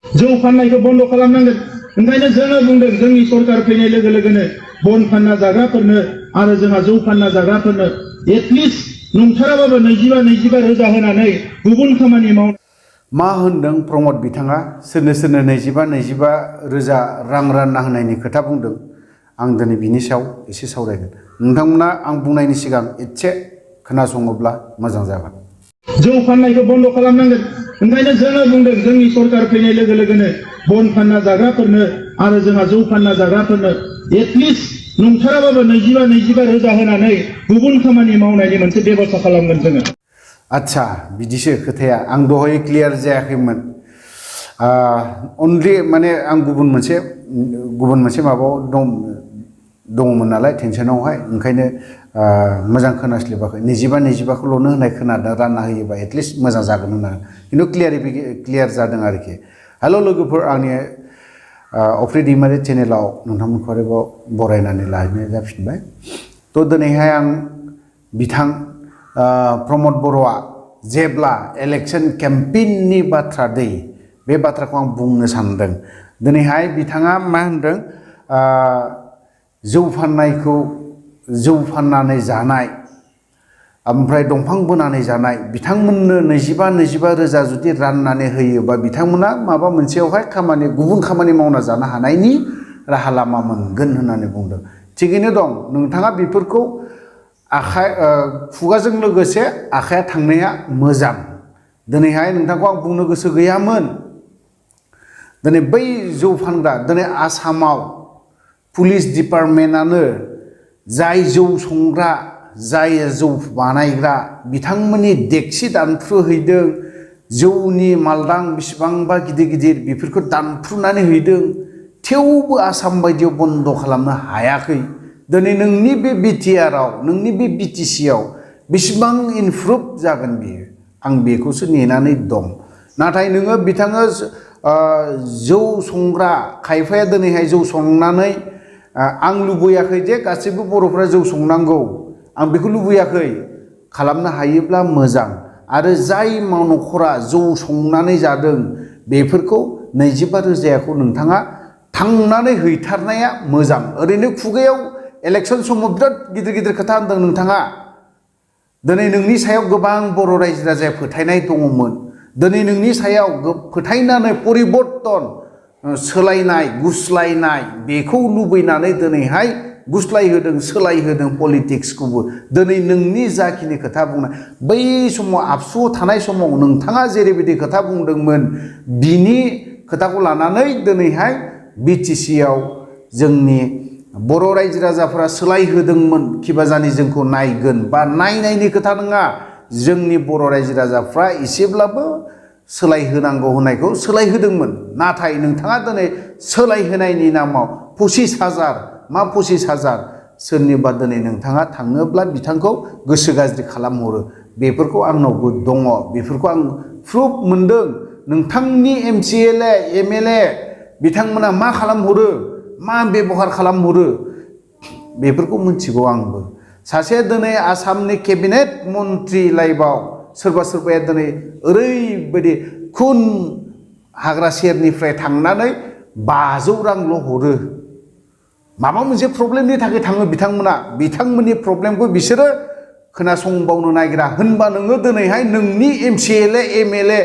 जौ फाननायखौ बन्द खालामनांगोन। ओंखायनो जोङो बुंदों जोंनि सरकार फैनाय लोगो लोगोनो बन फानना जाग्राफोरनो आरो जोंहा जौ फानना जाग्राफोरनो एटलिस्ट नंथाराबाबो 22 रोजा होनानै गुबुन खामानि माव। मा होनदों प्रमद बिथाङा सोरनो 22 रोजा रां रानना होनायनि खोथा बुंदों। आं दिनै बिनि सायाव एसे सावरायगोन। नोंथांमोना आं बुंनायनि सिगां एसे खोनासङोब्ला मोजां जागोन। जौ फाननायखौ बन्द खालामनांगोन। ओंखायनो जोङो बुंदों जोंनि सरकार फैनाय लोगो लोगोनो बन फानना जाग्राफोरनो आरो जोंहा जौ फानना जाग्राफोरनो एटलिस्ट नंथाराबाबो 22 रोजा होनानै गुबुन खामानि मावनायनि मोनसे बेबस्था खालामगोन जोङो। आच्छा बिदिसो खोथाया। आं दहाय क्लियार जायाखैमोन। अनलि माने आं गुबुन मोनसे माबायाव दङमोन नालाय टेनसनावहाय, ओंखायनो मोजां खोनास्लिबाखै। 22खौल'नो होनाय खोनादों। रानना होयोबा एटलिस्ट मोजां जागोन होननानै, खिन्थु क्लियार जादों आरोखि। हेल' लोगोफोर, आंनि अफ्रि दैमारि चेनेलाव नोंथांमोनखौ आरोबाव बरायनानै लाहैनाय जाफिनबाय। थ' दिनैहाय आं बिथां प्रमद बर'आ जेब्ला इलेक्शन केम्पेइननि बाथ्रा दै, बे बाथ्राखौ आं बुंनो सानदों। दिनैहाय बिथाङा मा होनदों, जौ फाननानै जानाय ओमफ्राय दंफां बोनानै जानाय बिथांमोननो 22 रोजा जुदि राननानै होयोबा बिथांमोना माबा मोनसेयावहाय गुबुन खामानि मावना जानो हानायनि राहा लामा मोनगोन होननानै बुंदों। थिगैनो दं, नोंथाङा बेफोरखौ खुगाजों लोगोसे आखाया थांनाया मोजां। दिनैहाय नोंथांखौ आं बुंनो गोसो गैयामोन। दिनै बै जौ फानग्रा, दिनै आसामाव पुलिस डिपार्टमेन्टआनो जाय जौ संग्रा, जाय जौ बानायग्रा बिथांमोननि डेक्सि दानफ्रुहैदों, जौनि मालदां बेसेबांबा गिदिर बेफोरखौ दानफ्रुनानै हैदों, थेवबो आसाम बायदियाव बन्द खालामनो हायाखै। दिनै नोंनि बे बिटिआरआव, नोंनि बे बिटिसिआव बेसेबां इमप्रुभ जागोन बियो, आं बेखौसो नेनानै दं। नाथाय नोङो बिथाङा जौ संग्रा, खायफाया दिनैहाय जौ संनानै, आं लुबैयाखै जे गासैबो बर'फ्रा जौ संनांगौ, आं बेखौ लुबैयाखै। खालामनो हायोब्ला मोजां। आरो जाय न'खरा जौ संनानै जादों बेफोरखौ 22 रोजाखौ नोंथाङा थांनानै हैथारनाया मोजां। ओरैनो खुगायाव इलेक्शन समाव बिराद गिदिर खोथा होनदों नोंथाङा। दिनै नोंनि सायाव गोबां बर' रायजो राजाया फोथायनाय दङमोन। दिनै नोंनि सायाव फोथायनानै परिबर्तन, सोलायनाय, गुस्लायनाय, बेखौ लुबैनानै दिनैहाय गुस्लायहोदों, सोलायहोदों पलिटिक्सखौबो। दिनै नोंनि जाखिनि खोथा बुंनाय, बै समाव आबसुआव थानाय समाव नोंथाङा जेरैबायदि खोथा बुंदोंमोन, बिनि खोथाखौ लानानै दिनैहाय बिटिसिआव जोंनि बर' रायजो राजाफोरा सोलायहोदोंमोन। किबाजानि जोंखौ नायगोन, बा नायनायनि खोथा नङा, जोंनि बर' रायजो राजाफ्रा एसेब्लाबो सोलायहोनांगौ होननायखौ सोलायहोदोंमोन। नाथाय नोंथाङा दिनै सोलायहोनायनि नामाव 25,000, मा 25,000, सोरनिबा दिनै नोंथाङा थाङोब्ला बिथांखौ गोसो गाज्रि खालामहरो। बेफोरखौ आंनावबो दङ, बेफोरखौ आं प्रुफ मोनदों। नोंथांनि MCLA MLA बिथांमोना मा खालामहरो, मा बेबहार खालामहरो, बेफोरखौ मिथिगौ आंबो। सासे दिनै आसामनि केबिनेट मन्त्रि लाइफआव सोरबाया दिनै ओरैबायदि खुन हाग्रा सेरनिफ्राय थांनानै 500 रांल' हरो। माबा मोनसे प्रब्लेमनि थाखाय थाङो बिथांमोना, बिथांमोननि प्रब्लेमखौ बिसोरो खोनासंबावनो नागिरा। होनबा नोङो दिनैहाय नोंनि MCLA MLA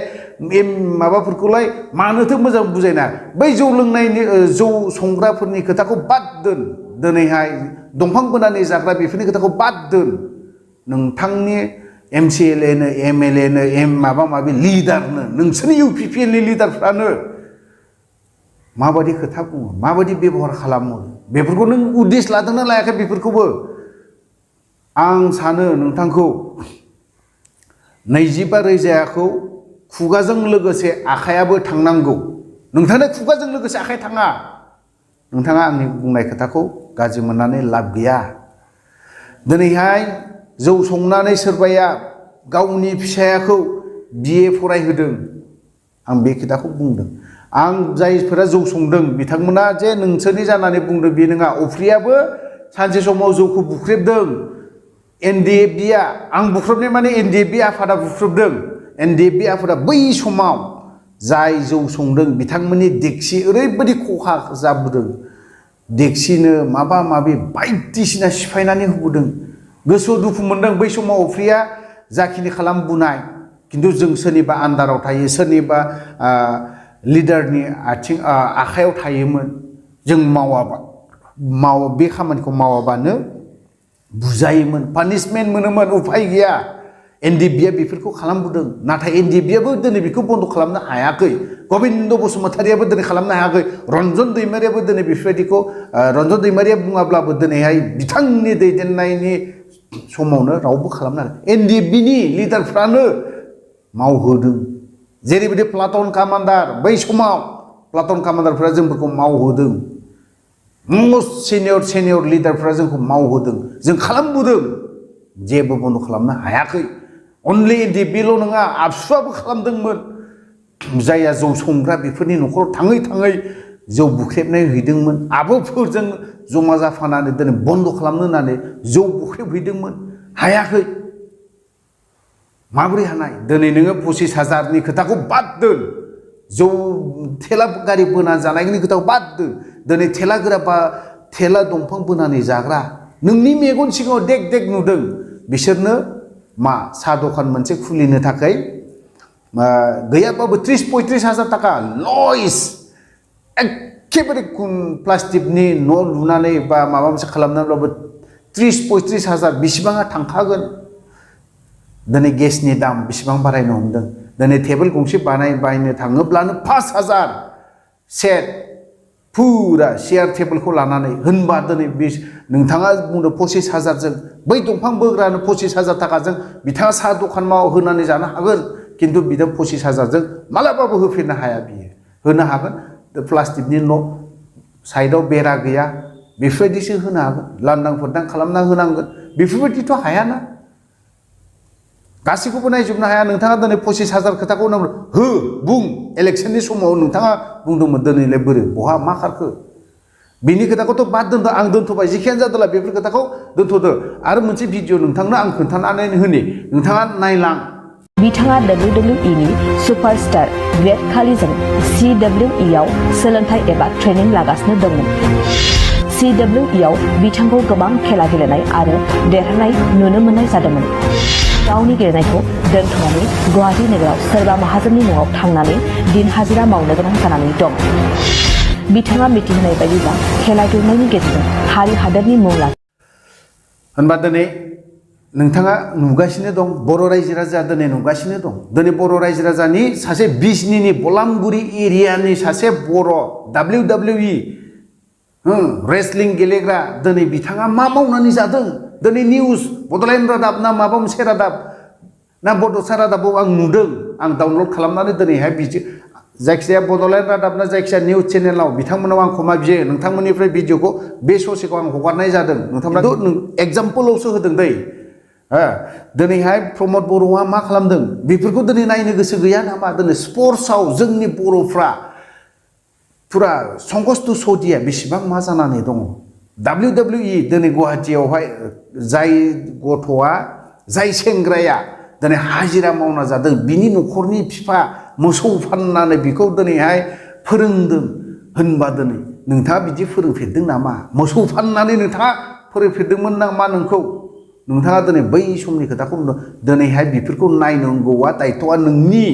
माबाफोरखौलाय मानोथो मोजां बुजायना? बै जौ लोंनायनि, जौ संग्राफोरनि खोथाखौ बाद दोन, दिनैहाय दंफां बोनानै जाग्रा बेफोरनि खोथाखौ बाद दोन। नोंथांनि MCLA नो MLA नो माबा माबि लिडारनो, नोंसोरनि UPPLनि लिडारफ्रानो माबायदि खोथा बुङो, माबायदि बेबहार खालामो, बेफोरखौ नों उद्देश लादोंना लायाखै? बेफोरखौबो आं सानो नोंथांखौ 22 रोजाखौ खुगाजों लोगोसे आखायाबो थांनांगौ। नोंथांनो खुगाजों लोगोसे आखाइ थाङा। नोंथाङा आंनि बुंनाय खोथाखौ गाज्रि मोननानै लाब गैया। दिनैहाय जौ संनानै सोरबाया गावनि फिसायाखौ BA फरायहोदों, आं बे खोथाखौ बुंदों। आं जायफोरा जौ संदों बिथांमोना जे नोंसोरनि जानानै बुंदों बे नङा। अफ्रियाबो सानसे समाव जौखौ बुख्रेबदों। NDFB आं बुख्रेबनाय माने NDFB आफादा बुख्रेबदों। NDFB आफादा बै समाव जाय जौ संदों बिथांमोननि देखसि ओरैबायदि खहा जाबोदों देखसिनो माबा माबि बायदिसिना सिफायनानै होबोदों गोसोआव दुखु मोनदों बै समाव अफ्रिया जाखिनि खालामबोनाय किन्तु जों सोरनिबा आन्दाराव थायो सोरनिबा लिडारनि आखायाव थायोमोन जों बे खामानिखौ मावाबानो बुजायोमोन पानिशमेन्ट मोनोमोन उफाय गैया एनडिएफबि बेफोरखौ खालामबोदों नाथाय एनडिएफबिआबो दिनै बेखौ बन्द खालामनो हायाखै गबिन्द बसुमतारियाबो दिनै खालामनो हायाखै रन्जन दैमारियाबो दिनै बेफोरबायदिखौ रन्जन दैमारिया बुङाब्लाबो दिनैहाय बिथांनि दैदेननायनि समावनो रावबो खालामनो हायाखै एनडिएफबिनि लिडारफ्रानो मावहोदों जेरैबायदि प्लाटन कामान्डार बै समाव प्लाटन कामान्डारफ्रा जोंफोरखौ मावहोदों मस्ट सिनियर लिडारफ्रा जोंखौ मावहोदों जों खालामबोदों जेबो बन्द खालामनो हायाखै अनलि एनडिएफबिल' नङा आबसुआबो खालामदोंमोन जायहा जौ संग्रा बेफोरनि न'खराव थाङै थाङै जौ बुख्रेबनाय हैदोंमोन आब'फोरजों जमा जाफानानै दिनै बन्द खालामनो होननानै जौ बुख्रेबहैदोंमोन हायाखै माबोरै हानाय दिनै नोङो 25,000नि खोथाखौ बाद दोन जौ थेला गारि बोना जानायनि खोथाखौ बाद दोन दिनै थेला गोराबा थेला दंफां बोनानै जाग्रा नोंनि मेगन सिगाङाव देख देख नुदों बिसोरनो मा साहा दखान मोनसे खुलिनो थाखाय गैयाबाबो 30-35,000 थाखा लइस एखेबारे प्लास्टिकनि न' लुनानै बा माबा मोनसे खालामनानैब्लाबो 30-35,000 बेसेबाङा थांखागोन दिनै गेसनि दाम बेसेबां बारायनो हमदों दिनै टेबोल गंसे बायनो थाङोब्लानो 5,000 सेट फुरा चेयार टेबोलखौ लानानै होनबा दिनै नोंथाङा बुंदों 25,000जों बै दंफां बोग्रानो 25,000 थाखाजों बिथाङा साहा दखान होनानै जानो हागोन किन्तु बिदा 25,000जों मालाबाबो होफेरनो हाया बियो होनो हागोन प्लास्टिकनि न' साइडआव बेरा गैया बेफोरबायदिसो होनो हागोन लांदां फोरदां खालामना होनांगोन बेफोरबायदिथ' हायाना गासैखौबो नायजोबनो हाया नोंथाङा दिनै 25,000 खोथाखौ हो बुं इलेक्शननि समाव नोंथाङा बुंदोंमोन दिनैलाय बोरै बहा मा खारखो बिनि खोथाखौथ' बाद दोनदो आं दोनथ'बाय जेखियानो जादोंला बेफोर खोथाखौ दोनथ'दो आरो मोनसे भिडिअ नोंथांनो आं खोन्थानानै होनि नोंथाङा नायलां बिथाङा WWE नि सुपारस्टार ग्रेट खालीजों CWE आव सोलोंथाइ एबा ट्रेनिं लागासिनो दंमोन CWE आव बिथांखौ गोबां खेला गेलेनाय आरो देरहानाय नुनो मोननाय जादोंमोन गावनि गेलेनायखौ दोनथ'नानै गुवाहाटी नोगोराव सोरबा माहाजोननि न'आव थांनानै दिन हाजिरा मावनो गोनां जानानै दं बिथाङा मिथिहोनाय बायदिब्ला खेला गेलेनायनि गेजेरजों हारि हादोरनि मुं होनबा दिनै नोंथाङा नुगासिनो दं बर' रायजो राजा दिनै नुगासिनो दं दिनै बर' रायजो राजानि सासे बिजनीनि बलामगुरि एरियानि सासे बर' WWE रेसलिं गेलेग्रा दिनै बिथाङा मा मावनानै जादों दिनै निउस बड'लेण्ड रादाब ना माबा मोनसे रादाब ना बड'सा रादाबाव आं नुदों आं डाउनलड खालामनानै दिनैहाय जायखिजाया बड'लेण्ड रादाब ना जायखिजाया निउस चेनेलाव बिथांमोनाव आं क्षमा बियो नोंथांमोननिफ्राय भिडिअखौ बे ससेखौ आं हगारनाय जादों नोंथांमोना एग्जाम्पलआवसो होदों दै दिनैहाय प्रमद बर'आ मा खालामदों बेफोरखौ दिनै नायनो गोसो गैया नामा दिनै स्पर्ट्सआव जोंनि बर'फ्रा फुरा संकस्त सदिया बेसेबां मा जानानै दङ WWE दिनै गुवाहाटीयावहाय जाय गथ'आ जाय सेंग्राया दिनै हाजिरा मावना जादों बिनि न'खरनि बिफा मोसौ फाननानै बिखौ दिनैहाय फोरोंदों होनबा दिनै नोंथाङा बिदि फोरोंफेरदों नामा मोसौ फाननानै नोंथाङा फोरोंफेरदोंमोन नामा नोंथाङा दिनै बै समनि खोथाखौ बुंदों दिनैहाय बेफोरखौ नायनांगौआ दायथ'आ नोंनि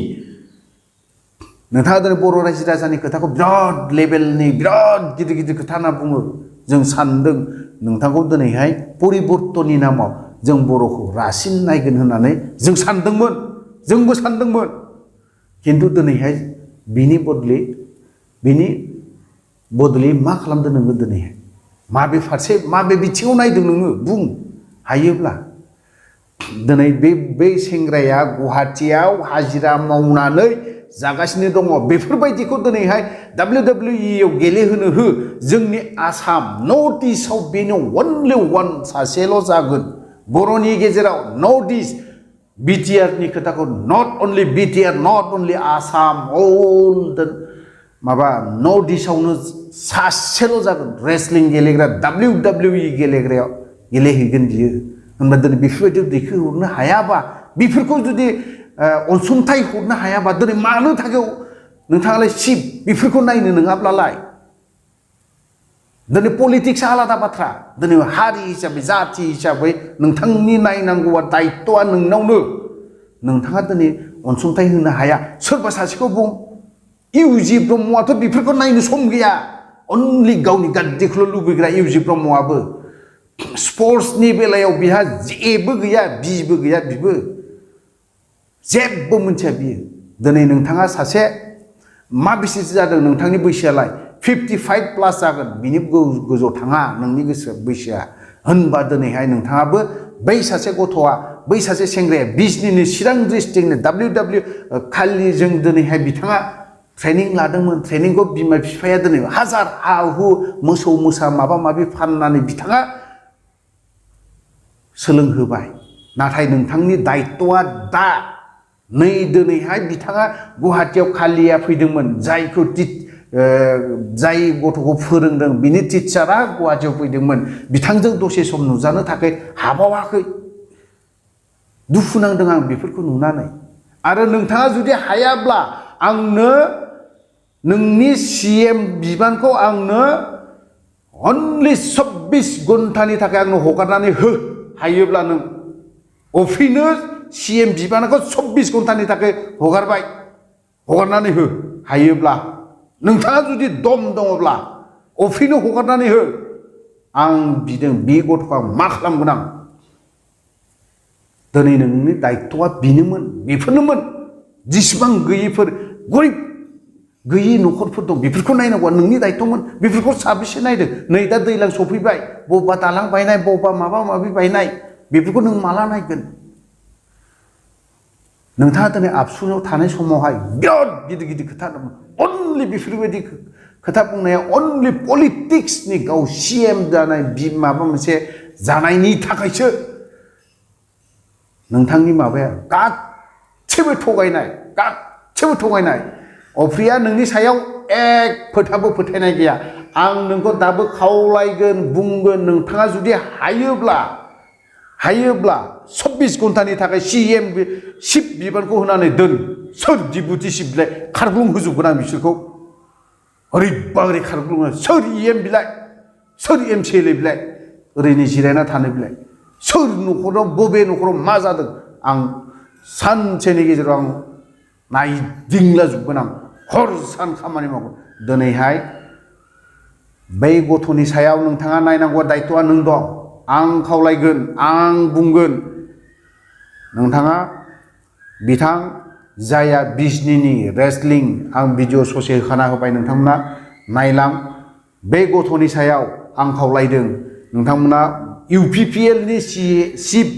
नोंथाङा दिनै बर' रायजो राजानि खोथाखौ बिराद लेभेलनि बिराद गिदिर गिदिर खोथा होनना बुङो जों सानदों नोंथांखौ दिनैहाय परिबर्तननि नामाव जों बर'खौ रासिन नायगोन होननानै जों सानदोंमोन जोंबो सानदोंमोन किन्तु दिनैहाय बिनि बदलै मा खालामदों नोङो दिनैहाय माबे बिथिङाव नायदों नोङो बुं हायोब्ला दिनै बे सेंग्राया गुवाहाटीयाव हाजिरा मावनानै जागासिनो दङ बेफोरबायदिखौ दिनैहाय WWE आव गेलेहोनो हो जोंनि आसाम नर्थ इस्टआव बेनो अनलि वान सासेल' जागोन बर'नि गेजेराव नर्थ इस्ट BTR नि खोथाखौ not only BTR not only Assam अल माबा नर्थ इस्टआवनो सासेल' जागोन रेसलिं गेलेग्रा WWE गेलेग्रायाव गेलेहैगोन बियो होनबा दिनै बेफोरबायदि दैखोहरनो हायाबा बेफोरखौ जुदि अनसुंथाइ हरनो हायाबा दिनै मानो थाखाय नोंथाङालाय सिप बेफोरखौ नायनो नङाब्लालाय दिनै पलिटिक्स आलादा बाथ्रा दिनै हारि हिसाबै जाथि हिसाबै नोंथांनि नायनांगौआ दायित्वआ नोंनावनो नोंथाङा दिनै अनसुंथाइ होनो हाया सोरबा सासेखौ बुं इउजि ब्रह्मआथ' बेफोरखौ नायनो सम गैया अनलि गावनि गाद्दिखौल' लुबैग्रा इउजि ब्रह्मआबो स्पर्ट्सनि बेलायाव बिहा जेबो गैया बिबो गैया बिबो जेबो मोनथिया बियो दिनै नोंथाङा सासे मा बेसेसो जादों नोंथांनि बैसोआलाय 55 प्लास जागोन बिनि गोजौ थाङा नोंनि गोसो बैसोआ होनबा दिनैहाय नोंथाङाबो बै सासे गथ'आ बै सासे सेंग्राया बिजनिनि चिरां डिस्ट्रिक्टनि WW खालिजों दिनैहाय बिथाङा ट्रेनिं लादोंमोन ट्रेनिंखौ बिमा बिफाया दिनै हाजार हा हु मोसौ मोसा माबा माबि फाननानै बिथाङा सोलोंहोबाय नाथाय नोंथांनि दायित्वआ दा नै दिनैहाय बिथाङा गुवाहाटीयाव खालिया फैदोंमोन जायखौ जाय गथ'खौ फोरोंदों बिनि टिचारा गुवाहाटीयाव फैदोंमोन बिथांजों दसे सम नुजानो थाखाय हाबावाखै दुखु नांदों आं बेफोरखौ नुनानै आरो नोंथाङा जुदि हायाब्ला आंनो नोंनि CM बिबानखौ आंनो अनलि 24 घन्टानि थाखाय आंनो हगारनानै हो हायोब्ला नों अफिनो CM बिबानखौ 24 घन्टानि थाखाय हगारनानै हो हायोब्ला नोंथाङा जुदि दम दङब्ला अफिनो हगारनानै हो आं बिदों बे गथ'खौ आं मा खालामगोन आं दिनै नोंनि दायित्वआ बेनोमोन बेफोरनोमोन जेसेबां गैयैफोर गरिब गैयि न'खरफोर दं बेफोरखौ नायनांगौआ नोंनि दायित्वमोन बेफोरखौ साबेसे नायदों नै दा दैज्लां सफैबाय बबेबा दालां बायनाय बबेबा माबा माबि बायनाय बेफोरखौ नों माला नायगोन नोंथाङा दिनै आबसुआव थानाय समावहाय बिराद गिदिर गिदिर खोथा दंमोन अनलि बेफोरबायदि खोथा बुंनाया अनलि पलिटिक्सनि गाव CM जानाय माबा मोनसे जानायनि थाखायसो नोंथांनि माबाया गासैबो थगायनाय अफ्रिया नोंनि सायाव एक फोथाबो फोथायनाय गैया आं नोंखौ दाबो खावलायगोन बुंगोन नोंथाङा जुदि हायोब्ला 24 घन्टानि थाखाय CM सिप बिबानखौ होनानै दोन सोर डिपुटि सिप बिलाय खारग्लुं होजोबगोन आं बिसोरखौ ओरैबागै खारग्लुं सोर EM बिलाय सोर MCLA बिलाय ओरैनो जिरायना थानो बिलाय सोर न'खराव बबे न'खराव मा जादों आं सानसेनि गेजेराव आं नायदिंलाजोबगोन आं हर सान खामानि मावगोन दिनैहाय बै गथ'नि सायाव नोंथाङा नायनांगौ दायित्वआ नों दं आं खावलायगोन आं बुंगोन नोंथाङा बिथां जाया बिजनिनि रेसलिं आं भिडिअ ससे होखाना होबाय नोंथांमोना नायलां बे गथ'नि सायाव आं खावलायदों नोंथांमोना UPPL नि सिप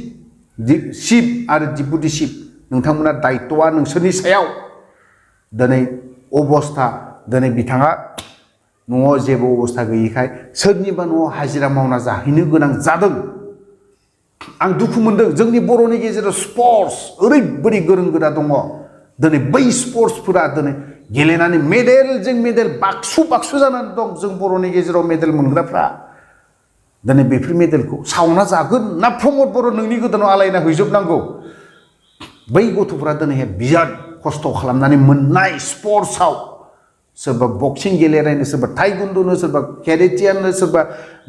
आरो डिपुटि सिप नोंथांमोना दायित्वआ नोंसोरनि सायाव दिनै अबस्था दिनै बिथाङा न'आव जेबो अबस्था गैयिखाय सोरनिबा न'आव हाजिरा मावना जाहैनो गोनां जादों आं दुखु मोनदों जोंनि बर'नि गेजेराव स्पर्ट्स ओरैबायदि गोरों गोरा दङ दिनै बै स्पर्ट्सफोरा दिनै गेलेनानै मेडेलजों मेडेल बाक्सु जानानै दं जों बर'नि गेजेराव मेडेल मोनग्राफ्रा दिनै बेफोर मेडेलखौ सावना जागोन ना प्रमद बर' नोंनि गोदानाव आलायना हैजोबनांगौ बै गथ'फोरा दिनैहाय बिराद खस्थ' खालामनानै मोननाय स्पर्ट्सआव सोरबा बक्सिं गेलेनायनो सोरबा टाइकुन्ड'नो सोरबा केरेटियानो सोरबा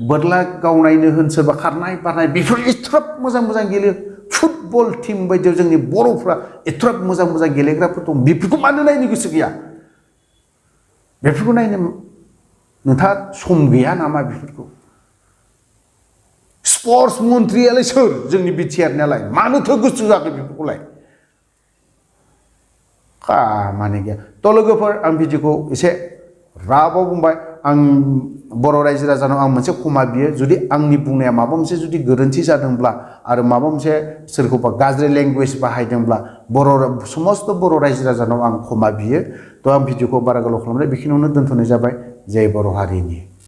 बोरला गावनायनो होन सोरबा खारनाय बारनाय बेफोर एथ'राब मोजां गेलेयो फुटबल टीम बायदियाव जोंनि बर'फ्रा एथ'राब मोजां गेलेग्राफोर दं बेफोरखौ मानो नायनो गोसो गैया बेफोरखौ नायनो नोंथाङा सम गैया नामा बेफोरखौ स्पर्ट्स मन्थ्रियालाय सोर जोंनि बिटिआरनियालाय मानोथो गोसो जाखो बेफोरखौलाय खामानि गैया थ' लोगोफोर आं भिडिअखौ एसे राबाव बुंबाय आं बर' रायजो राजानाव आं मोनसे क्षमा बियो जुदि आंनि बुंनाया माबा मोनसे जुदि गोरोन्थि जादोंब्ला आरो माबा मोनसे सोरखौबा गाज्रि लेंगुवेज बाहायदोंब्ला समस्त बर' रायजो राजानाव आं क्षमा बियो थ' आं भिडिअखौ बारा गोलाव खालामनाय बेखिनियावनो दोनथ'नाय जाबाय जय बर' हारिनि